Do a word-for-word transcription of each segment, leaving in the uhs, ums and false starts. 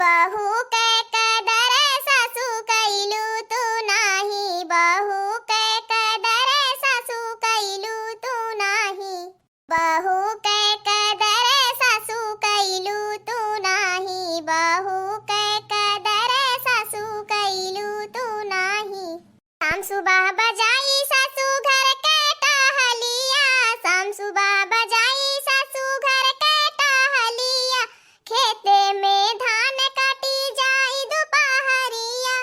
बहू के कदर सासू कइलू तू नाही, बहू के कदर सासू कइलू तू नाही। बहू के कदर सासू कइलू तू नाही, बहू के कदर सासू कइलू तू नाही। शाम सुबह बजाई सासू घर के टहलिया, शाम सुबह बजाई सासू घर के टहलिया, खेते में धान काटी जाई दुपहरिया।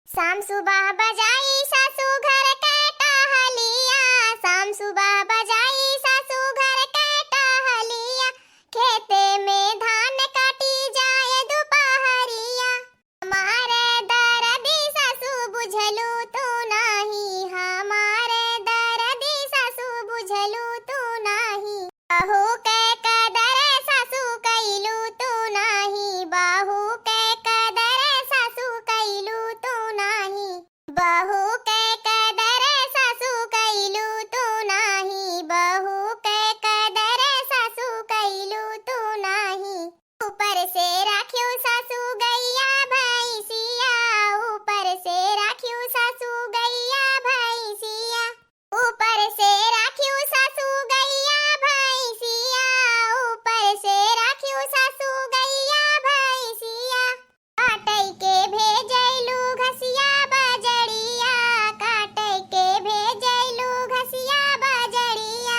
शाम सुबह बजाई सासू घर के टहलिया, शाम सुबह बजाई सासू घर के टहलिया, खेते में धान काटी जाए दुपहरिया। हमार दरदी सासू बुझलू तू नाही, हमार दरदी सासू बुझलू तू नाही। बहू के कदर सासू कइलू तू नाही, बहू के कदर सासू कइलू तू नाही। बहू के कदर सासू कइलू तू नाही, बहू के कदर सासू कइलू तू नाही। ऊपर से राख्यू सासू गइया भैंसिया, ऊपर से राख्यू सासू गइया भैंसिया, ऊपर से राख्यू सासू गइया भैंसिया, ऊपर से राख्यू सासू गइया भैंसिया। काटै के भेजैलू घसिया बजरिया, काटै के भेजैलू घसिया बजरिया,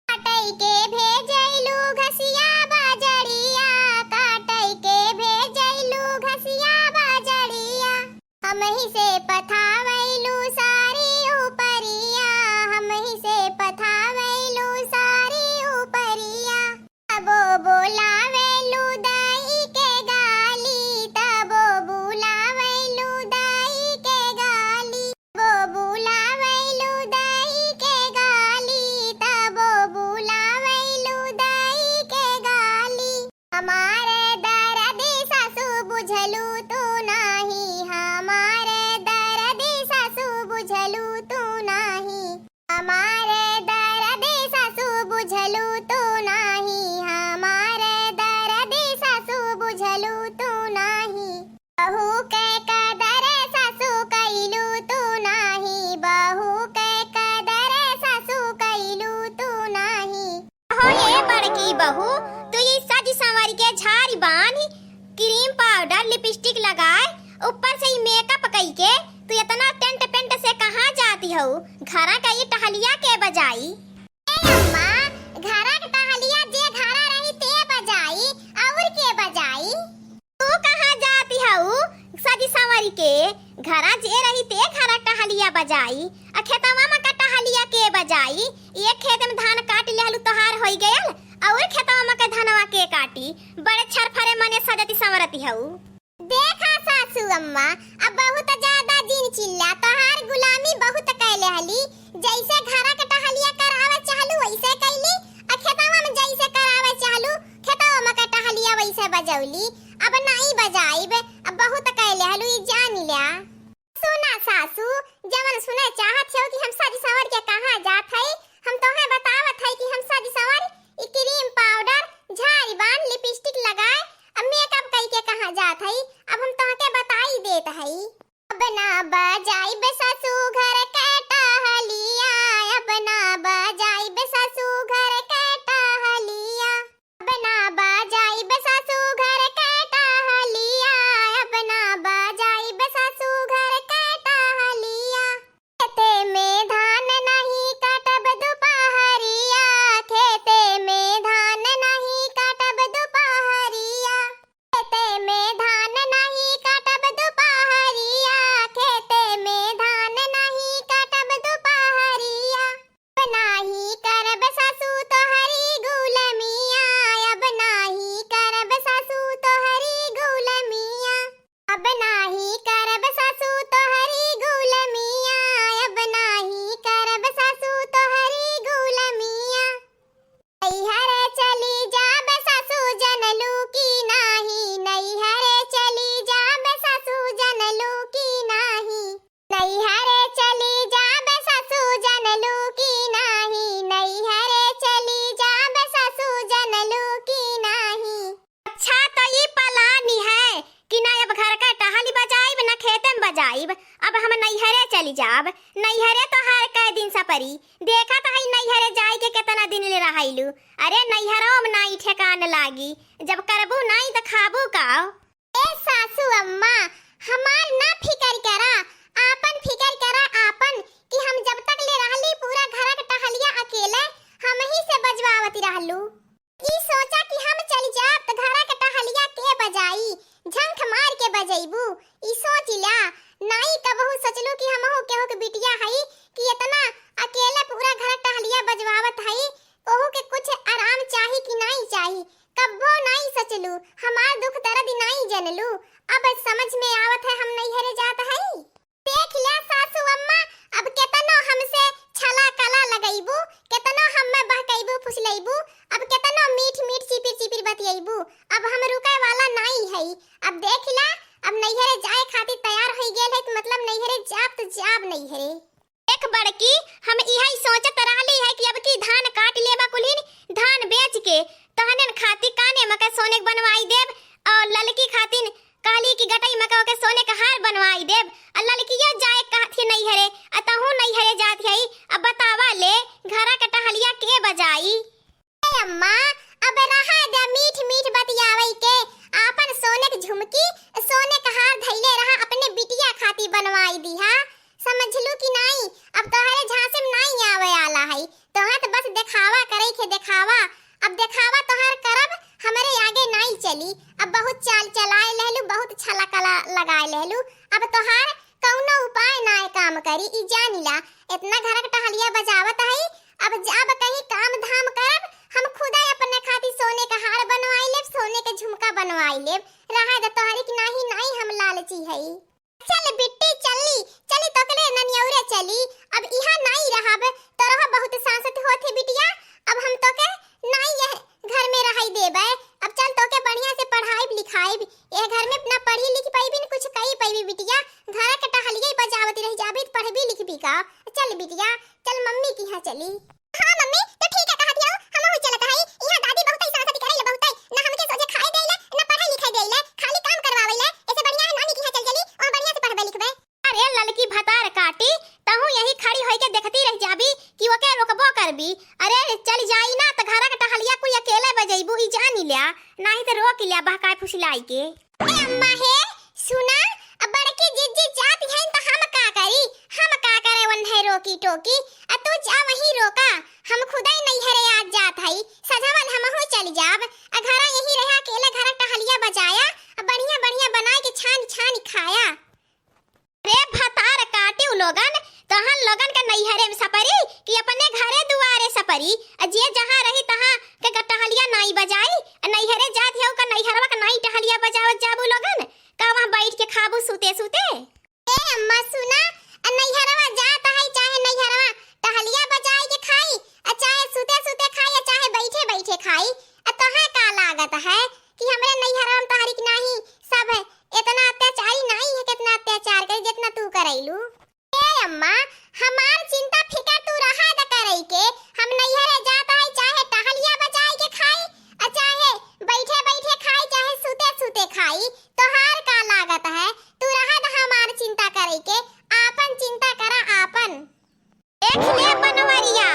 काटै के भेजैलू घसिया बजरिया, काटै के भेजैलू घसिया बजरिया। हमही से पथावैलू सारी उपरिया, हमही से पथावैलू सारी उपरिया। तबो बोलावेलू दाई के गाली, तबो बोलावेलू दाई के गाली, तबो बोलावेलू दाई के गाली, तबो बोलावेलू दाई के गाली। हमार दरदी सासू बुझलू तू नाही, हमार दरदी सासू बुझलू तू नाही। हमार दरदी सासू बुझलू तू नाही, हमार दरदी सासू बुझलू तू नाही। बहू के कदर सासू कइलू तू नाही, बहू के कदर सासू कइलू तू नाही। हो ये बड़की बहू, तू ई सज संवर के झारी बांध, क्रीम पाउडर, लिपस्टिक लगाए, ऊपर से ई मेकअप कई के तू इतना टेंट पेंट से कहाँ जाती हऊ? घरा का ई टहलिया के बजाई? ए अम्मा, घरा के टहलिया जे घरा रही ते बजाई, और के बजाई? तू कहाँ जाती हऊ सज संवर के? घरा जे रही ते घरा टहलिया बजाई, आ खेतवा में का टहलिया के बजाई? एक खेत में धान काट लेहलू तोहार होई गयल, और खेतवा में का धनवा के काटी? बड़े छरफरे मने सजती संवरती हऊ। देखा सासू अम्मा, अब बहुत ज्यादा जिन चिल्ला, तोहार गुलामी बहुत कै लेहली। जैसे घरा के टहलिया करावे चाहलू वैसे कैली, आ खेतवा में जैसे करावे चाहलू खेतवा में के टहलिया वैसे बजौली। अब नाई बजाइब, अब बहुत कै लेहलू, ई जान ल्या। सुना सासू, जवन सुने चाहत हो कि हम सज संवर के कहाँ जात हई, हम तोहे बतावत हई कि हम सज संवर ई क्रीम पाउडर, झारी बांध, लिपस्टिक लगाए, अब मेकअप कई के कहाँ जात हई, अब हम तोहके बताई देत हई। अब ना बजाइब सासू घर के टहलिया, अब ना बजाइब सासू घर के टहलिया। अब ना बजाइब सासू घर के टहलिया, अब ना बजाइब सासू घर के टहलिया। खेते में धान नहीं काटब दुपहरिया, खेते में धान नहीं काटब दुपहरिया। खेते में धान नहीं काटब दुपहरिया, खेते में धान नहीं अब हम नैहरे चली जाब। नैहरे तोहार कै दिन सपरी, देखत हई नैहरे जाइके केतना दिन ले रहैलू। अरे नैहरो में नाई ठेकान लागी, जब करबू नाई त खाबू का? ए सासू अम्मा, हमार ना फिकर करा, आपन फिकर करा आपन, कि हम जब तक ले रहली पूरा घर के टहलिया अकेले हमही से बजवावत रहलू। ई सोचा कि हम चली जाब त घरा के टहलिया के बजाई, झंख मार के बजैबू। ई सोच ल्या, नाई कबहू सोचलू कि हमहू केहू के बिटिया हई कि एतना अकेले पूरा घर टहलिया बजवावत हई। ओहू के कुछ आराम चाही कि नाई चाही, कब्बो नाई सोचलू, हमार दुख दर्द नाई जनलू। अब समझ में आवत है हम नैहरे जात हई। देख ल्या सासू अम्मा, अब केतनो हमसे छला कला लगैबू, केतनो हम्मे बहकैबू फुसलैबू, अब केतनो मीठ मीठ चिपिर चिपिर बतियैबू, अब हम रुकै वाला नाई हई। अब देख ल्या, अब नैहरे जाए खातिर तैयार होइ गेल है, त मतलब नैहरे जाब त जाब नैहरे। देख बड़की, हम इहै सोचत रहली है कि अब की धान काट लेबा कुल्हिन, धान बेच के तहनन खातिर काने मके सोने के बनवाई देब, और ललकी खातिर कहली कि गटई मका ओके सोने का हार बनवाई देब। आ ललकियो जाए कहत ही नैहरे, आ तहूँ नैहरे जात हई। अब बतावा ले, घरा के टहलिया के बजाई? ए अम्मा, अब रहा दे मीठ मीठ बतियावई के, आपन सोने के झुमकी, सोने का हार धइले रहा, अपने बिटिया खाती बनवाई दिहा। समझलू कि नाई? अब तोहरे झांसे में नाई आवे आला हई, तोहरा त बस देखावा करई के देखावा। अब देखावा तोहार करब, हमरे आगे नाई चली। अब बहुत चाल चलाए लेहलू, बहुत छला कला लगाए लेहलू। अब तोहार कौनो उपाय नाय काम करी, ई जानी ला। इतना घर के टहलिया बजावत हई, अब जाब कहीं काम धाम करब, हम खुदे अपने खातिर सोने का हार बनवाई लेब, सोने के झुमका बनवाई लेब। रहा द तोहरी कि नाही, नाही हम लालची हई। चल बिट्टी चली, चली तोकरे ननियौरे चली। अब इहाँ नाई रहब, तोरहो बहुत सांसत होत है बिटिया। अब हम तोके नाई यह घर में रहई देबे। अब चल तोके बढ़िया से पढ़ाइब लिखाइब। यह घर में ना पढ़ी लिख पइबी, न कुछ कई पइबी बिटिया। घर के टहलिये बजावत रह जाबी, त पढ़बी लिखबी का? चल बिटिया, चल मम्मी की यहाँ चली। हाँ मम्मी, तो ठीक है कहत हऊ, हमहू चलत हई। इहाँ दादी बहुतै सांसत करे ले बहुतै, ना हमके सोझे खाए देले, ना पढ़ाई लिखाई देले, खाली काम करवावे ले। ऐसे बढ़िया है नानी की यहाँ चल चली, और बढ़िया से पढ़बे लिखबे। अरे ललकी भतार काटी, तहू यही खड़ी होई के देखती रह जाबी कि ओके रोकबो करबी। अरे चल जाई ना त घरा के टहलिया कुल अकेले बजैबू, ई जानी ल्या, नाही त रोक ल्या बहकाए फुसलाई के। ए अम्मा हे, सुना, अब बड़की जिज्जी जात हईन त हम का करी? हम का करे वन्हे रोकी टोकी? आ तू जा वहीं रोका, हम खुदे नैहरे आज जात हई, सझवन हमहू चल जाब। आ घरा यहीं रहा, अकेले घरा टहलिया बजाया, आ बढ़िया बढ़िया बनाए के छान छान खाया। रे भतार काटिउ लोगन, तहन लोगन का नैहरे में सपरी कि अपने घरे दुआरे सपरी? आ जे जहाँ रही तहाँ के टहलिया नाई बजाई, आ नैहरे जात हऊ का नैहरवा का नाई टहलिया बजावत जाबू लोगन? का वहाँ बैठ के खाबू सूते सूते? ए अम्मा सुना, आ नैहरवा जात है चाहे नैहरवा टहलिया बजाई के खाई, आ चाहे सूते सूते खाई, आ चाहे बैठे बैठे खाई, आ तोहे का लागत है कि हमरे नैहरवा में तोहरी के नाही सब है? इतना अत्याचारी नाही है, कितना अत्याचार करी जितना तू करैलू। ए अम्मा, हमार चिंता फिकर तू रहा द करई के, हम नैहरे जात है चाहे टहलिया बजाई के खाई, आ चाहे बैठे बैठे खाई, चाहे सूते सूते खाई, तोहार का लागत है? तू रहा द हमार चिंता करई के, आपन चिंता करा आपन। देख ले बनवरिया,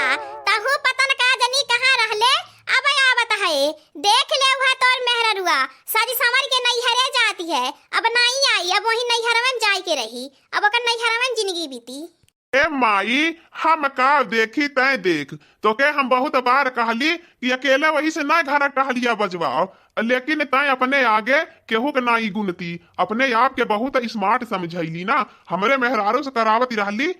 तहू पतन का जनी कहाँ रहले, अब आवत है। देख ले उहे तोर मेहररुआ, सज संवर के नैहरे जाती है, अब नाई आई, अब वही नैहरवा में जाई के रही, अब ओकर नैहरवा में जिंदगी बीती। ए माई, हम का देखी तैं देख, तोके हम बहुत बार कहली कि अकेले वही से ना घर टहलिया बजवाओ, लेकिन तैं अपने आगे केहू के नाई गुनती, अपने आप के बहुत smart समझैली ना। हमरे मेहरारू से करावत रहली,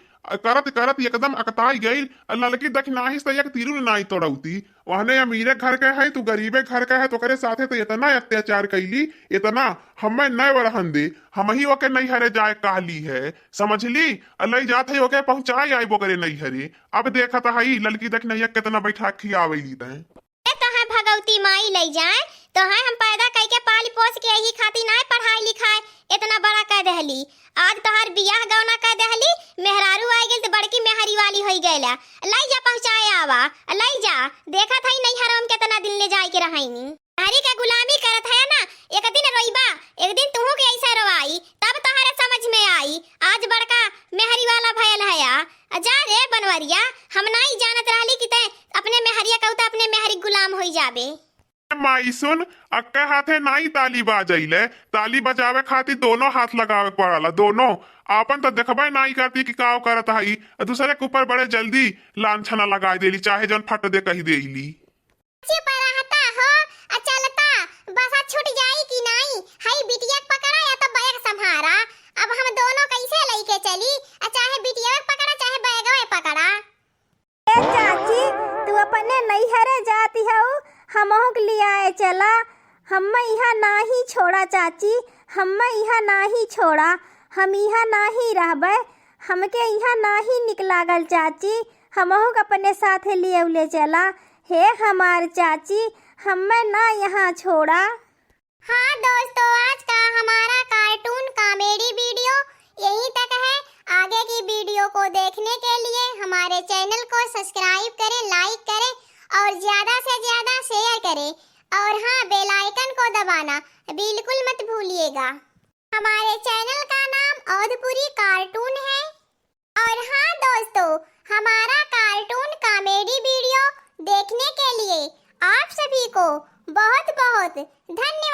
करत करत एकदम अकताई गइल। ललकी दखिनाही से एक तिरुल नाई तोड़ौती। वहने अमीरे घर के है, तू गरीबे घर के है, तोकरे साथे तो इतना अत्याचार कैली, इतना। हमें नय वरहन दे, हमही ओके नैहरे जाए कहली है, समझली? आ लई जात है ओके पहुँचाए आइब ओकरे नैहरे। अब देखत हई ललकी दखिनैया कितना बैठा खियावेली तैं। ए तोहे भगवती माई लई जाए, तोहे हम पैदा कई के पाल पोस के यही खातिर नाय पढ़ाई लिखाए इतना बड़ा कह देहली। आज तोहार बियाह गौना कह देहली, मेहरारू आ गेल त बड़की मेहरी वाली होई गैला। लई जा पहुँचाए आवा, लई जा। देखत हई नैहरवा में कितना दिन ले जाए के रहैनी। नारी के गुलामी करत है ना, एक दिन रोइबा, एक दिन तुहू के ऐसा रोवाई, तब तोहरे समझ में आई। आज या हम नाई जानत रहली कि तै अपने मेहरिया कहू त अपने मेहरी गुलाम होई जाबे। माई सुन, अक्के हाथे नाई ताली बाजइले, ताली बजावे खातिर दोनों हाथ लगावे पड़ला, दोनों। आपन त देखबे नाई करती कि काव करत हई, आ दूसरे के ऊपर बड़े जल्दी लांछना लगाई देली, चाहे जौन फट दे कही देली। चुप रहता हो, आ चलता, बसा छूट जाई कि नाई, हई बिटिया के पकड़ा या त बैग संभारा। अब हम दोनों कैसे लइके चली, आ चाहे बिटिया के पकड़ा, चाहे बैगवे पकड़ा। ए चाची, तू अपने नैहरे जाती हऊ, हमहू के लियाए चला। हम्मे इहाँ नाही छोड़ा चाची, हम्मे इहाँ नाही छोड़ा, हम इहाँ नाही रहबे, हमके इहाँ नाही निक लागल चाची, हमहू के अपने साथे लियउले चला। हे हमार चाची, हम्मे ना इहाँ छोड़ा। हाँ दोस्तों, आज का हमारा cartoon comedy video यहीं तक है। आगे की video को देखने के लिए हमारे channel को subscribe करें, like करें और ज्यादा से ज्यादा share करें। और हाँ, bell icon को दबाना बिल्कुल मत भूलिएगा। हमारे channel का नाम अवधपुरी cartoon है। और हाँ दोस्तों, हमारा cartoon comedy video देखने के लिए आप सभी को बहुत बहुत धन्यवाद।